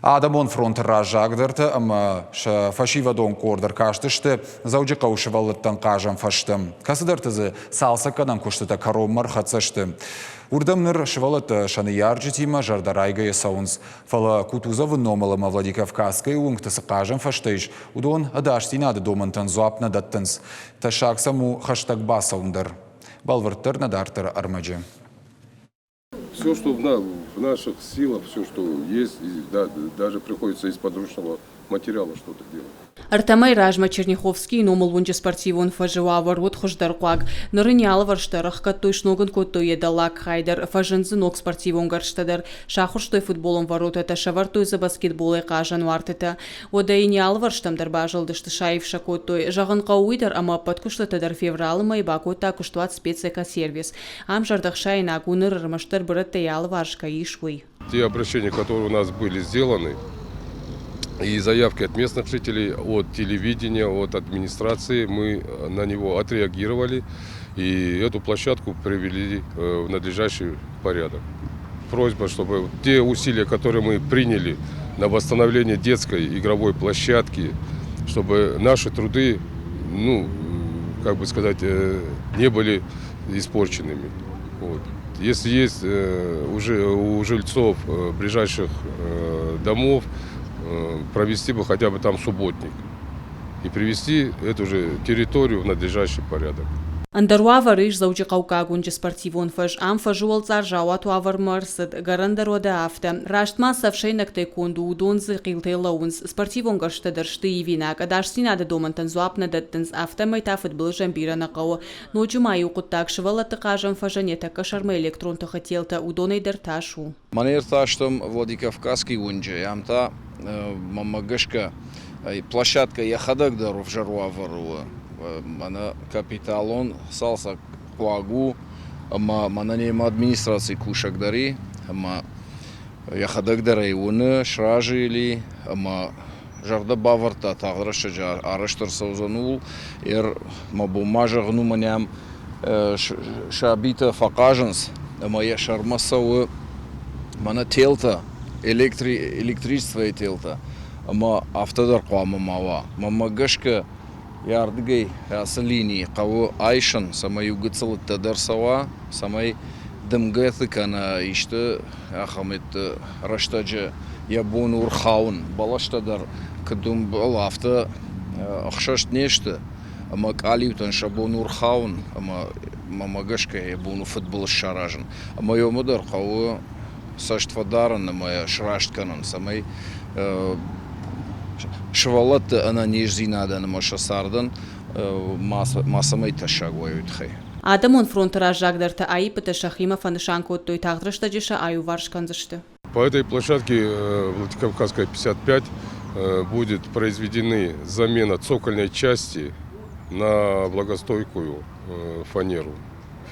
Адӕмон фронты раззагдӕртӕ ӕмӕ сӕ фӕсивӕдон къорд ӕркастысты Дзӕуджыхъӕуы сывӕллӕттӕн хъазӕн фӕзтӕм. Кӕцыдӕрты дзы цалцӕггӕнӕн куыстытӕ кӕронмӕ ӕрхӕццӕ сты. Уырдӕм ныр сывӕллӕттӕ сӕ ныййарджытимӕ зӕрдӕрайгӕйӕ цӕуынц. Фӕлӕ Кутузовы номыл ӕмӕ Владикавказскӕйы уынгты цы хъазӕн фӕзтӕ ис, уыдон ӕдасдзинады домӕнтӕн дзуапп нӕ дӕттынц. Тӕссаг сӕм у хӕстӕг бацӕуын дӕр. Бӕлвырддӕр нӕ дарддӕры ӕрмӕджы. Все, что в наших силах, все, что есть, да, даже приходится из подручного материала что-то делать. Ӕртӕ мӕйы размӕ Черняховскийы номыл уынджы спортивон фӕзы уавӕр уыд хуыздӕрхъуаг. Ныр ын йӕ алывӕрстӕ ӕрӕхгӕдтой, сног ын кодтой йӕ дӕллаг хай дӕр, фӕзынд дзы ног спортивон гӕрзтӕ дӕр, сахуырстой футболон воротӕтӕ, сӕвӕрдтой дзы баскетболӕй хъазӕн уартытӕ. Уӕдӕ йын йӕ алывӕрстӕм дӕр базылдысты, саив сӕ кодтой. Зӕгъын хъӕуы уый дӕр, ӕмӕ ӕппӕт куыстытӕ дӕр февралы мӕйы бакодта куыстуат «Спецэкосервис». Ам зӕрдӕхсаинаг у ныр ӕрмӕстдӕр бырӕттӕ йӕ алыварс кӕй ис, уый. Те обращения, которые у нас были сделаны, и заявки от местных жителей, от телевидения, от администрации, мы на него отреагировали и эту площадку привели в надлежащий порядок. Просьба, чтобы те усилия, которые мы приняли на восстановление детской игровой площадки, чтобы наши труды, ну, как бы сказать, не были испорченными. Вот. Если есть уже у жильцов ближайших домов, провести бы хотя бы там субботник и привести эту же территорию в надлежащий порядок. Ӕндӕр уавӕр ис Дзӕуджыхъӕуккаг уынджы спортивон фӕз. Ам фӕзы уӕлцъар заууат уавӕрмӕ ӕрцыд. Гӕрӕн дӕр уӕдӕ афтӕ. Раст ма цы ӕфсӕйнӕгтӕй конд у, уыдон дзы хъилтӕй лӕууынц. Спортивон гӕрзтӕ дӕр сты ивинаг. Ӕдасдзинады домӕнтӕн дзуапп нӕ дӕттынц, афтӕмӕй та фыдбылызӕн бирӕ нӕ хъӕуы. Ноджы ма иу хъуыддаг, сывӕллӕтты хъазӕн фӕзӕн йӕ тӕккӕ сӕрмӕ электрон тыхы телтӕ, уыдонӕй дӕр тас у. Мӕн ӕртастам Владикавказский уынджы, ам та, мӕнмӕ гӕсгӕ, площадкӕ йӕхӕдӕг дӕр ӕвзӕр уавӕры у. Мӕнӕ капиталон цалцӕг хъуаг у, ӕмӕ мӕнӕ немӕ администрацийы кусӕг дӕр и, ӕмӕ йӕхӕдӕг дӕр ӕй уыны, сразы йыл и, ӕмӕ зӕрдӕ бавӕрдта, тагъд рӕстӕджы арӕзт ӕрцӕудзӕн ууыл. Ӕр мӕ бон ма зӕгъын у, мӕнӕ ам сабитӕ фӕхъазынц, ӕмӕ йӕ сӕрмӕ цӕуы мӕнӕ телтӕ, электричествойы телтӕ, ӕмӕ афтӕ дӕр хъуамӕ ма уа. Мӕнмӕ гӕсгӕ, йӕ ардыгӕй ацы лини хъӕуы айсын, цӕмӕй иу гыццыл ӕддӕдӕр цӕуа, цӕмӕй дымгӕты кӕнӕ исты ахӕм рӕстӕджы йӕ бон у рхауын. Бӕлӕстӕ дӕр куыд ӕмбӕлы, афтӕ ӕхсӕст не сты, ӕмӕ къалиутӕн сӕ бон у рхауын ӕмӕ мӕмӕ гӕсгӕ йӕ бон у фыдбылыз саразын. Ӕмӕ йомӕ дӕр хъӕуы цӕст фӕдарын ӕмӕ йӕ сраст кӕнын, цӕмӕй сывӕллӕтты ӕнӕниздзинадӕн ӕмӕ сӕ цардӕн мацӕмӕй тӕссаг уой, уый тыххӕй. Адӕмон фронты раззагдӕртӕ аиппытӕ сӕхимӕ фӕнысан кодтой, тагъд рӕстӕджы сӕ аиуварс кӕндзысты. По этой площадке Владикавказская 55 будет произведены замена цокольной части на влагостойкую фанеру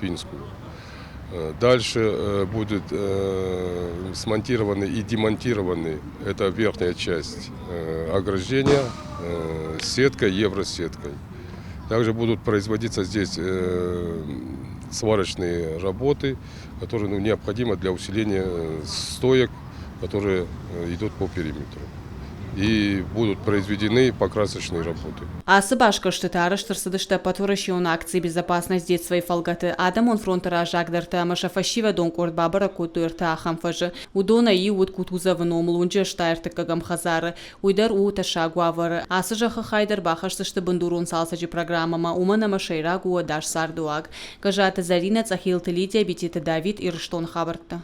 финскую. Дальше будет смонтированы и демонтированы, это верхняя часть ограждения, сеткой, евросеткой. Также будут производиться здесь сварочные работы, которые, ну, необходимы для усиления стоек, которые идут по периметру. И будут произведены покрасочные работы. Ацы басгӕрстытӕ арӕзт ӕрцыдысты ӕппӕтуӕрӕсеон акци «Безопасность детства»-йы фӕлгӕты. Адӕмон фронты раззагдӕртӕ ӕмӕ сӕ фӕсивӕдон къорд бабӕрӕг кодтой ӕртӕ ахӕм фӕзы. Уыдонӕй иу уыд Кутузовы номыл уынджы 83-ӕм хӕдзары. Уый дӕр у тӕссаг уавӕры. Ацы зӕххы хай дӕр бахӕсдзысты бындурон цалцӕджы программӕмӕ, уымӕн ӕмӕ сӕйраг у ӕдас цардыуаг. Гӕззаты Зӕринӕ, Цъӕхилты Лидия, Битеты Давид, Ирыстоны хабӕрттӕ.